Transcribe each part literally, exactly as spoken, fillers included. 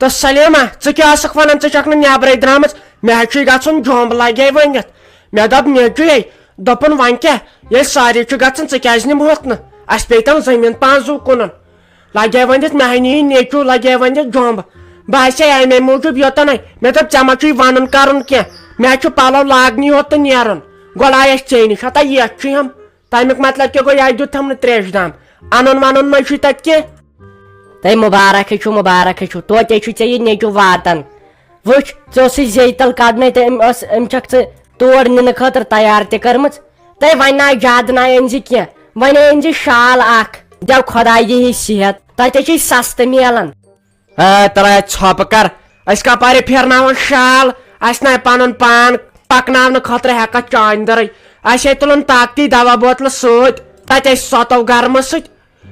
تہٕ سلیمہ، ژٕ کیٛاہ ٲسکھ ونان؟ ژٕ چھکھ نہٕ نیبرے درامٕژ؟ مےٚ حظ چھُے گژھُن جوٚمب، لگے ؤنِتھ۔ مےٚ دوٚپ نیچویے، دوٚپُن وۄنۍ کیٛاہ، ییٚلہِ سارے چھِ گژھان، ژٕ کیٛازِ نِمہوکھ نہٕ؟ اسہِ پیٚیہِ تَم زٔمیٖن پانٛژھ زُو کٕنُن۔ لگے ؤنِتھ، مےٚ ہا نِیہِ نیچو، لگے ؤنِتھ جوٚمب۔ بہٕ آسے امے موٗجوٗب یوٚتن۔ مےٚ دوٚپ، ژےٚ ما چھُے ونُن کرُن کینٛہہ؟ مےٚ چھُ پلو لاگنی یوت تہٕ نیرُن۔ گۄڈٕ آیس ژے نِش، ہتا یتھ چھُے ہم۔ تمیُک مطلب کیٛاہ گوٚو؟ یہِ دیُتتھم نہٕ تریشہِ دام۔ انُن ونُن ما چھُے تتہِ کینٛہہ؟ تۄہہِ مُبارک ہے چھُو، مُبارک ہے چھُو۔ توتہِ چھُ ژےٚ یہِ نیٚچوٗ واتان۔ وٕچھ، ژےٚ اوسُے زیٚیہِ تَل کَڑنَے تہٕ أمۍ ٲس، أمۍ چھَکھ ژٕ تور نِنہٕ خٲطرٕ تیار تہِ کٔرمٕژ۔ تۄہہِ وۄنۍ نہ زیادٕ نہ أنۍ زِ کینٛہہ، وۄنۍ أنۍ زِ شال اَکھ۔ دٮ۪و خۄداے دِیہِ صحت، تَتہِ چھُے سَستہٕ میلان۔ ہے، ترٛاے ژھۄپہٕ کر۔ أسۍ کپارِ پھیرناوون شال؟ اسہِ نہ پنُن پان پکناونہٕ خٲطرٕ ہٮ۪کتھ چانہِ دٔرٕے۔ اسہِ ہے تُلُن طاقتی دوا بوتلہٕ سۭتۍ۔ تتہِ ٲسۍ ستو گرمہٕ سۭتۍ۔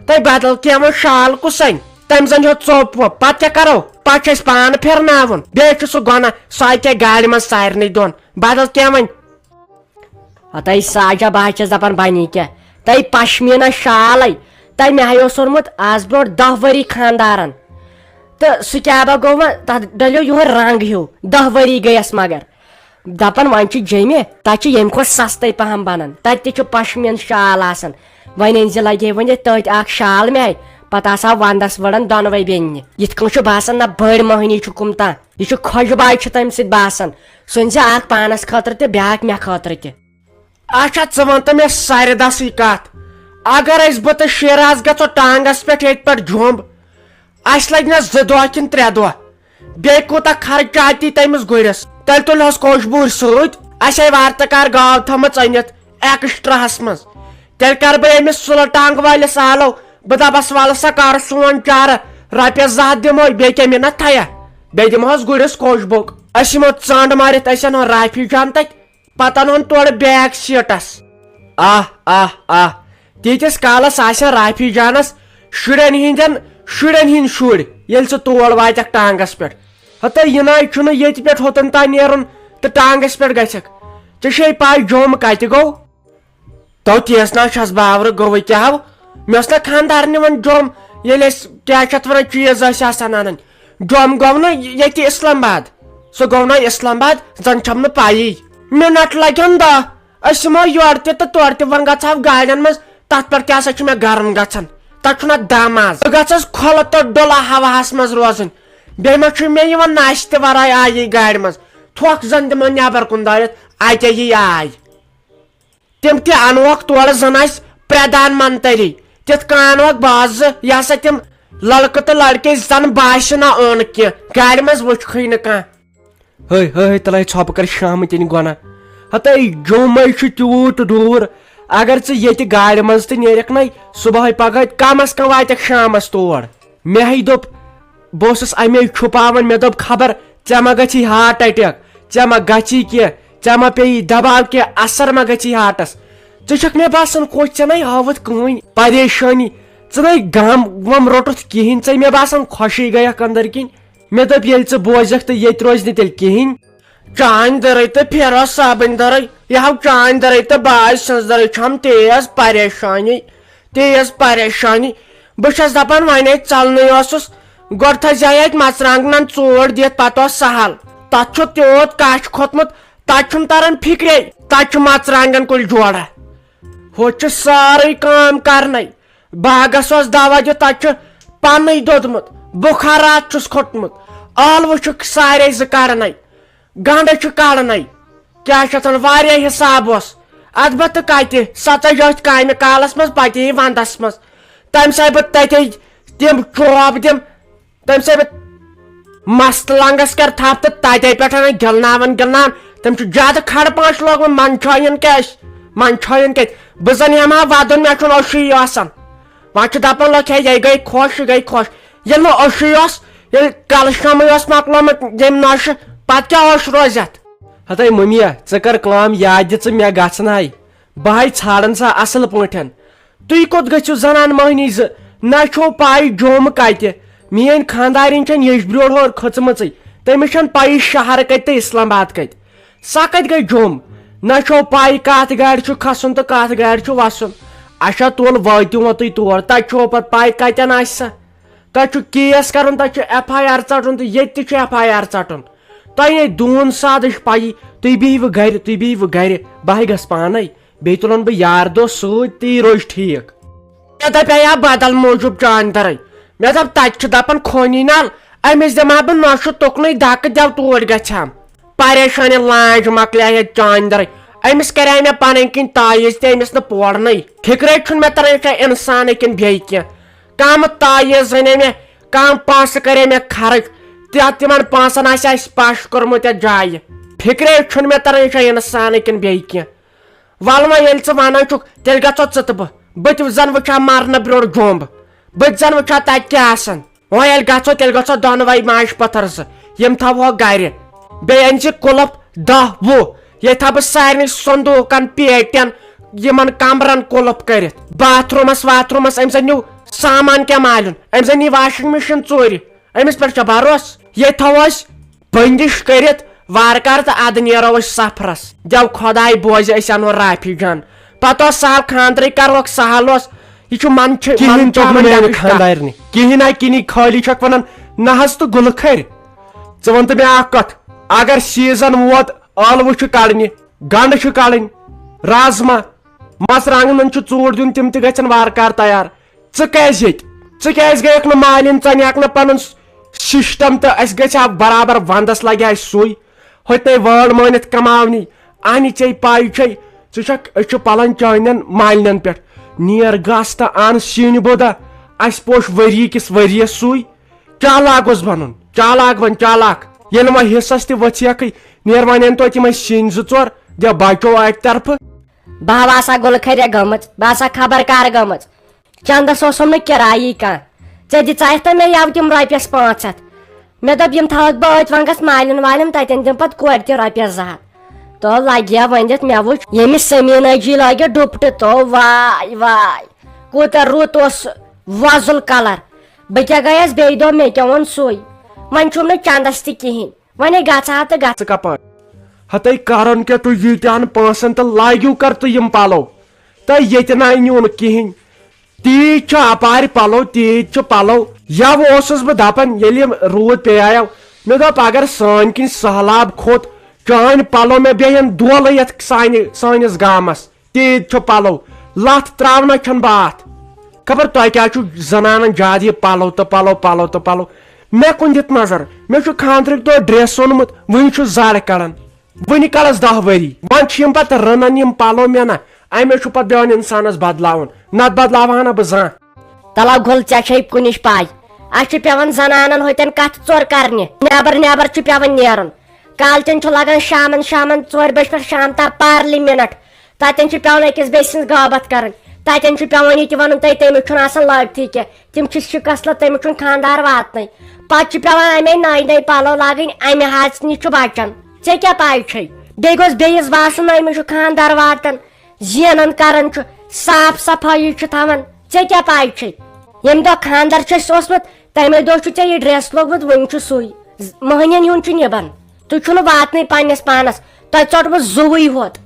تہٕ بدل کینٛہہ وۄنۍ شال کُس انہِ؟ تٔمۍ زن ہیوٚت ژوٚپ ووٚپ۔ پتہٕ کیٛاہ کرو؟ پتہٕ چھُ اسہِ پان پھیرناوُن۔ بیٚیہِ چھُ سُہ گۄناہ، سُہ اَتہِ گاڑِ منٛز سارنٕے دۄن۔ بدل کینٛہہ وۄنۍ۔ ہتاے ساجا، بہٕ حظ چھَس دَپان بَنی کیٛاہ؟ تۄہہِ پشمیٖنہ شالَے، تۄہہِ مےٚ ہَے اوس اوٚنمُت آز برونٛٹھ دَہ ؤری خانٛدارَن۔ تہٕ سُہ کیٛاہ با گوٚو وۄنۍ؟ تَتھ ڈٔلیو یِہوٚے رنٛگ ہیوٗ، دَہ ؤری گٔیَس مگر۔ دَپان وۄنۍ چھُ جیٚمہِ، تَتہِ چھُ ییٚمہِ کھۄتہٕ سَستَے پَہَم بَنان، تَتہِ تہِ چھُ پشمیٖن شال آسان۔ وۄنۍ أنۍ زِ لگے وۄنۍ تٔتھۍ اَکھ شال مےٚ، پَتہٕ آسہٕ ہاو وَنٛدَس وٕڑان دۄنوَے بیٚنہِ۔ یِتھ کٔنۍ چھُ باسان نہ بٔڑ مۄہنی چھُ کُم تام۔ یہِ چھُ خۄشباے چھُ تَمہِ سۭتۍ باسان۔ سُہ أنۍ زِ اَکھ پانَس خٲطرٕ تہِ، بیٛاکھ مےٚ خٲطرٕ تہِ۔ اچھا، ژٕ وَن تہٕ مےٚ سارِ دَسٕے کَتھ۔ اگر أسۍ بہٕ تہٕ شیراز گژھو ٹانٛگَس پٮ۪ٹھ ییٚتہِ پٮ۪ٹھ جوٚمب، اَسہِ لَگہِ نہ زٕ دۄہ کِنہٕ ترٛےٚ دۄہ؟ بیٚیہِ کوٗتاہ خرچات یی تٔمِس گُرِس؟ تیٚلہِ تُلہوس کوٚش بوٗرۍ سۭتۍ۔ اَسہِ ہے وارٕ تہٕ کارٕ گاو تھٲمٕژ أنِتھ ایکسٹراہَس منٛز۔ تیٚلہِ کَرٕ بہٕ أمِس سُلہٕ ٹانٛگہٕ وٲلِس آلو، بہٕ دَپَس، وَلہٕ سا کَر سون چارٕ، رۄپیَس زٕ ہَتھ دِمو، بیٚیہِ کیٛاہ مِنَت تھایَکھ؟ بیٚیہِ دِمہوس گُرِس کوٚش بوٚک۔ أسۍ یِمو ژانٛڈ مارِتھ، أسۍ اَنو رافی جان تَتہِ، پَتہٕ اَنہون تورٕ بیک سیٖٹَس۔ آہ، آہ، آہ، تیٖتِس کالَس آسہِ رافی جانَس شُرٮ۪ن ہِنٛدٮ۪ن شُرٮ۪ن ہِنٛدۍ شُرۍ، ییٚلہِ سُہ تور واتٮ۪کھ ٹانٛگَس پٮ۪ٹھ۔ ہَتہٕ یہِ نَے چھُنہٕ ییٚتہِ پٮ۪ٹھ ہوٚتَن تام نیرُن تہٕ ٹانٛگَس پٮ۪ٹھ گژھٮ۪کھ۔ ژےٚ چھے پَے جوٚم کَتہِ گوٚو؟ تو تیس نا چھس باورٕ گوٚوٕے کیٛاہ ہو؟ مےٚ اوس نا خانٛدار نِوان جوٚم، ییٚلہِ أسۍ کیٛاہ چھِ اَتھ وَنان چیٖز ٲسۍ آسان اَنٕنۍ۔ جوٚم گوٚو نہٕ ییٚتہِ اسلام آباد، سُہ گوٚو نہٕ اسلام آباد، زَن چھَم نہٕ پَیی۔ مِنَٹ لَگن دَہ، أسۍ یِمو یورٕ تہِ تہٕ تورٕ تہِ، وۄنۍ گژھٕ ہاو گاڑٮ۪ن منٛز، تَتھ پٮ۪ٹھ کیٛاہ سا چھُ مےٚ گرم گژھان، تَتھ چھُنہ دَم آز۔ بہٕ گژھس کھۄلہٕ تہٕ ڈُلہٕ ہواہَس منٛز روزٕنۍ، بیٚیہِ ما چھُ مےٚ یِوان ناشتہٕ وَرٲے آیی گاڑِ منٛز، تھۄکھ زَن دِمو نٮ۪بَر کُن دٲرِتھ، اَتے یی آے۔ تِم تہِ انوکھ تورٕ زن آسہِ پردھان منتری، تِتھ کٔنۍ انوکھ بازٕ، یہِ ہسا تِم لڑکہٕ تہٕ لڑکے زن باسہِ نہ اونہٕ کینٛہہ، گاڑِ منٛز وٕچھکھٕے نہٕ کانٛہہ۔ ہے، ہے، ہے، تلے ژھۄپہٕ کر شامہٕ تِنہِ گۄناہ۔ ہتے، جوٚمے چھُ تیوٗت دوٗر، اگر ژٕ ییٚتہِ گاڑِ منٛز تہِ نیرکھ نے، صبحٲے پگہٲے کم از کم واتکھ شامس تور۔ مےٚ ہے دوٚپ، بہٕ اوسُس اَمے چھُپاوان، مےٚ دوٚپ، خبر ژےٚ ما گژھی ہارٹ اٹیک، ژےٚ ما گژھی کینٛہہ، ژےٚ ما پیٚیی دباو کینٛہہ، اثر ما گژھی ہارٹس۔ ژٕ چھکھ مےٚ باسان خۄش، ژےٚ نے ہٲوٕتھ کٕہٕنۍ پریشٲنی، ژٕ نے غم وم روٚٹُتھ کِہیٖنۍ، ژےٚ مےٚ باسان خۄشی گٔیکھ أنٛدرۍ کِنۍ۔ مےٚ دوٚپ، ییٚلہِ ژٕ بوزکھ تہٕ ییٚتہِ روزِ نہٕ تیٚلہِ کِہیٖنۍ۔ چانۍ دٔرٕے تہٕ فیروز صٲبٕنۍ دٔرٕے، یہِ ہاو چانۍ دٔرٕے تہٕ باے سٕنٛز دٔرٕے چھم تیز پریشٲنی، تیز پریشٲنی۔ بہٕ چھَس دَپان، وۄنۍ ییٚتہِ ژَلنٕے اوسُس، گۄڈٕ تھٲیزِ ہا ییٚتہِ مَرژٕوانٛگنَن ژوٗر دِتھ، پَتہٕ اوس سَہَل۔ تَتھ چھُ تیوٗت کَچھ کھوٚتمُت، تَتہِ چھُنہٕ تَران فِکرے، تَتہِ چھُ مَرژٕوانٛگَن کُلۍ جوڑا۔ ہوٚتہِ چھُ سٲرٕے کٲم کَرنَے۔ باغَس اوس دَوا دیُت، تَتہِ چھُ پَنٕے دوٚدمُت، بُخارات چھُس کھوٚتمُت، ٲلوٕ چھُکھ سارے زٕ کَڑنَے۔ گنڈٕ چھُ کڑنَے۔ کیٛاہ چھِ اَتھ وَنان؟ واریاہ حساب اوس۔ اَدٕ بہٕ تہٕ کَتہِ؟ سۄ ژَجہِ أتھۍ کامہِ کالَس منٛز، پَتہٕ یی وَنٛدَس منٛز۔ تَمہِ ساتہٕ بہٕ تَتے تِم چوب دِم، تَمہِ ساتہٕ بہٕ مَستہٕ لنٛگَس کَرٕ تھَپھ تہٕ تَتے پٮ۪ٹھ اَنَن گِلناوَن گِلناوَن۔ تٔمۍ چھُ زیادٕ کھڑٕ پانٛچھ لوگمُت، منٛدچھٲیِن کیٛاہ اَسہِ؟ منٛدچھٲیِن کَتہِ؟ بہٕ زَن ہٮ۪مہٕ ہا وَدُن، مےٚ چھُنہٕ اوٚشُے آسان۔ وۄنۍ چھِ دَپان لُکھ، ہے، یہِ گٔے خۄش، یہِ گٔے خۄش۔ ییٚلہِ نہٕ اوٚشُے اوس، ییٚلہِ کَلہٕ شامٕے اوس مۄکلومُت ییٚمہِ نۄشہِ، پَتہٕ کیٛاہ اوٚش روزِ اَتھ؟ ہتے مٔمیا، ژٕ کر کٲم، یاد دِ ژٕ مےٚ گژھن ہاے۔ بہٕ ہاے ژھانڈن سا اصل پٲٹھۍ۔ تُہۍ کوٚت گٔژھِو زنان مٔہنی زٕ؟ نہ چھو پاے جوٚم کتہِ؟ میٲنۍ خاندارِنۍ چھنہٕ ییٚچھ بیوٚڑ ہور کھٔژمٕژٕے۔ تٔمِس چھنہٕ پَیی شہر کتہِ تہٕ اسلام آباد کتہِ۔ سۄ کتہِ گٔے جوٚم؟ نہ چھو پاے کتھ گاڑِ چھُ کھسُن تہٕ کتھ گاڑِ چھُ وسُن۔ اچھا تُل وٲتِو وۄنۍ تُہۍ تور، تتہِ چھو پتہٕ پاے کتٮ۪ن آسہِ سۄ۔ تۄہہِ چھُ کیس کرُن، تۄہہِ چھُ ایف آی آر ژٹُن، تہٕ ییٚتہِ تہِ چھُ ایف آی آر ژٹُن۔ تۄہہِ نے دوٗن سادٕچ پَیی، تُہۍ بِہِو گرِ، تُہۍ بِہِو گرِ، بہٕ ہے گژھٕ پانے، بیٚیہِ تُلن بہٕ یار دوس سۭتۍ، تی روزِ ٹھیٖک۔ مےٚ دَپے یا بدل موٗجوٗب چانہِ دَرٕے، مےٚ دوٚپ تَتہِ چھُ دَپان خوٗنی نل، أمِس دِمہٕ ہا بہٕ نۄشہِ تُکنُے دَکہٕ، دٮ۪و توٗرۍ گژھِ ہم۔ پریشٲنی لانٛج مۄکلے ییٚتہِ چانہِ دَرٕے۔ أمِس کَرے مےٚ پَنٕنۍ کِنۍ تعویٖذ تہِ، أمِس نہٕ پورنٕے۔ فِکرے چھُنہٕ مےٚ تَران، یہِ چھا اِنسانٕے کِنہٕ بیٚیہِ کینٛہہ۔ کَم تعویٖذ أنے مےٚ، کَم پونٛسہٕ کَرے مےٚ خرٕچ، تہِ تِمَن پونٛسَن آسہِ اَسہِ پَش کوٚرمُت یَتھ جایہِ۔ فِکرے چھُنہٕ مےٚ تَران، یہِ چھا اِنسانٕے کِنہٕ بیٚیہِ کینٛہہ۔ وَلہٕ وۄنۍ ییٚلہِ ژٕ وَنان چھُکھ، تیٚلہِ گژھو ژٕ تہٕ بہٕ۔ بہٕ تہِ زَن وٕچھِ ہا مَرنہٕ برونٛٹھ جوٚمب۔ بہٕ تہِ زَن وٕچھِ ہا تَتہِ کیٛاہ آسَن۔ وۄنۍ ییٚلہِ گژھو، تیٚلہِ گژھو دۄنوَے ماجہِ پٔتھر زٕ، یِم تھاوہوکھ گرِ۔ بیٚیہِ أنۍ زِ قُلف دَہ وُہ، ییٚتہِ تھاوٕ بہٕ سارنٕے صندوٗقن، پیٹٮ۪ن، یِمن کمرن قُلف کٔرِتھ۔ باتھ روٗمس واتھ روٗمس أمۍ زن نیوٗ سامان کیٛاہ مالیُن، أمۍ زن نی واشنگ مشین ژوٗرِ۔ أمِس پٮ۪ٹھ چھا بھروسہٕ؟ ییٚتہِ تھاوو أسۍ بندش کٔرِتھ وارٕ کارٕ تہٕ ادٕ نیرو أسۍ سفرس۔ دٮ۪و خۄداے بوزِ، أسۍ انو رافی جان۔ پتہٕ اوس سہل، خانٛدرٕے کرہوکھ سہل اوس۔ یہِ چھُ من چھِ کِہیٖنۍ من چھُ توٚگ نہٕ میانہِ خانٛدارنہِ۔ کِہیٖنۍ آے کِنی، خٲلی چھکھ ونان نہ حظ تہٕ گُلہٕ کھرِ۔ ژٕ وَن تہٕ مےٚ اکھ کتھ، اگر سیزن ووت، ٲلوٕ چھِ کڑنہِ، گنڈٕ چھِ کڑٕنۍ، رازما، مرژٕوانٛگنن چھُ ژوٗر دیُن، تِم تہِ گژھن وارٕ کارٕ تیار۔ ژٕ کیازِ ییٚتہِ؟ ژٕ کیازِ گٔیکھ نہٕ مالِن؟ ژٕ نِکھ نہٕ پنُن سسٹم تہٕ اسہِ گژھِ ہا برابر، ونٛدس لگہِ ہا اسہِ سُے۔ ہوٚتہِ نے وٲر مٲنِتھ کماونی۔ اہنہِ ژےٚ پاے چھے، ژٕ چھکھ، أسۍ چھِ پلان چانٮ۪ن مالنٮ۪ن پٮ۪ٹھ۔ نیر گس تہٕ ان سِنۍ بوٚدا۔ اسہِ پوش ؤری کِس ؤریس سُے۔ چالاک گوٚژھ بنُن، چالاک بن چالاک۔ ییٚلہِ وۄنۍ حصس تہِ ؤژھیکھٕے، نیر وۄنۍ ان توتہِ یِمے سِنۍ زٕ ژور، دِ بچو اکہِ طرفہٕ۔ بہٕ ہا آسہٕ ہا گُلہٕ کھرِ گٔمٕژ، بہٕ آسہٕ ہا خبر کر گٔمٕژ۔ چندس اوسُم نہٕ کرایی کانٛہہ۔ ژےٚ دِژایتھ نہ مےٚ یَوٕ تِم رۄپیَس پانٛژھ ہَتھ۔ مےٚ دوٚپ، یِم تھاوَکھ بہٕ أتھۍ وَنٛگَس مالٮ۪ن والٮ۪ن، تَتٮ۪ن دِمہٕ پَتہٕ کورِ تہِ رۄپیَس زٕ ہَتھ۔ تو لَگہِ ہا وۄنۍ دِتھ، مےٚ وٕچھ ییٚمِس سمیٖنہ جی لٲگِتھ ڈُپٹہٕ، تو واے واے، کوٗتاہ رُت اوس سُہ وۄزُل کَلَر۔ بہٕ کیٛاہ گٔیَس بیٚیہِ دۄہ، مےٚ کیٛاہ ووٚن سُے۔ وۄنۍ چھُم نہٕ چندس تہِ کِہیٖنۍ۔ وۄنۍ گژھٕ ہا تہٕ گژھٕ۔ ژٕ کپٲرۍ؟ ہتے کرُن کیٛاہ تُہۍ ییٖتیٛاہن پونٛسن تہٕ لاگِو کر تُہۍ یِم پلو؟ تۄہہِ ییٚتہِ ناے نیوٗ نہٕ کِہیٖنۍ۔ تیٖتۍ چھِ اپارِ پلو، تیٖتۍ چھِ پلو۔ یَوٕ اوسُس بہٕ دپان، ییٚلہِ یِم روٗد پیٚیایو، مےٚ دوٚپ، اگر سٲنۍ کِنۍ سہلاب کھوٚت، چٲنۍ پلو مےٚ بیٚہن دولہٕ یتھ سانہِ، سٲنِس گامس۔ تیٖتۍ چھِ پلو، لتھ تراونہ چھَنہٕ بہٕ اتھ۔ خبر تۄہہِ کیٛاہ چھُ زنانن زیادٕ یہِ پلو تہٕ پلو، پلو تہٕ پلو۔ مےٚ کُن دِتھ نظر، مےٚ چھُ خانٛدرٕکۍ دۄہ ڈریس اوٚنمُت، وٕنہِ چھُ زر کڑان۔ وٕنہِ کڑس دَہ ؤری، وۄنۍ چھِ یِم پتہٕ رنان یِم پلو مےٚ نہ۔ امے چھُ پتہٕ پیوان انسانس بدلاوُن، نتہٕ بدلاوہا نہٕ بہٕ زانٛہہ۔ تلہ گُل، ژےٚ چھے کُنِچ پاے، اسہِ چھُ پیوان زنانن ہوتٮ۪ن کتھ ژور کرنہِ، نٮ۪بر نٮ۪بر چھُ پیوان نیرُن۔ کالچن چھُ لگان شامن، شامن ژورِ بجہِ پٮ۪ٹھ شام تام پارلی منٹ۔ تتٮ۪ن چھُ پیوان أکِس بیٚیہِ سٕنٛز غٲبت کرٕنۍ۔ تتٮ۪ن چھُ پیوان یہِ تہِ ونُن، تۄہہِ تٔمِس چھُنہٕ آسان لٲگتھٕے کینٛہہ، تِم چھِ شکست، تٔمِس چھُنہٕ خانٛدار واتنٕے۔ پتہٕ چھُ پیوان امے نٔوۍ نٔوۍ پلو لاگٕنۍ، امہِ ہرژ نِش چھُ بچان۔ ژےٚ کیٛاہ پاے چھے؟ بیٚیہِ گوٚژھ بیٚیِس باسُن، أمِس چھُ خانٛدار واتان، زینان کران چھُ، صاف صفٲیی چھُ تھاوان۔ ژےٚ کیٛاہ پاے چھے؟ ییٚمہِ دۄہ خانٛدر چھُ اَسہِ اوسمُت، تَمے دۄہ چھُ ژےٚ یہِ ڈریس لوگمُت، وُنہِ چھُ سُے۔ مٔہنِین ہُنٛد چھُ نِبان۔ تُہۍ چھِو نہٕ واتنٕے پننِس پانس۔ تۄہہِ ژوٚٹوٕ زُوٕے ہوت۔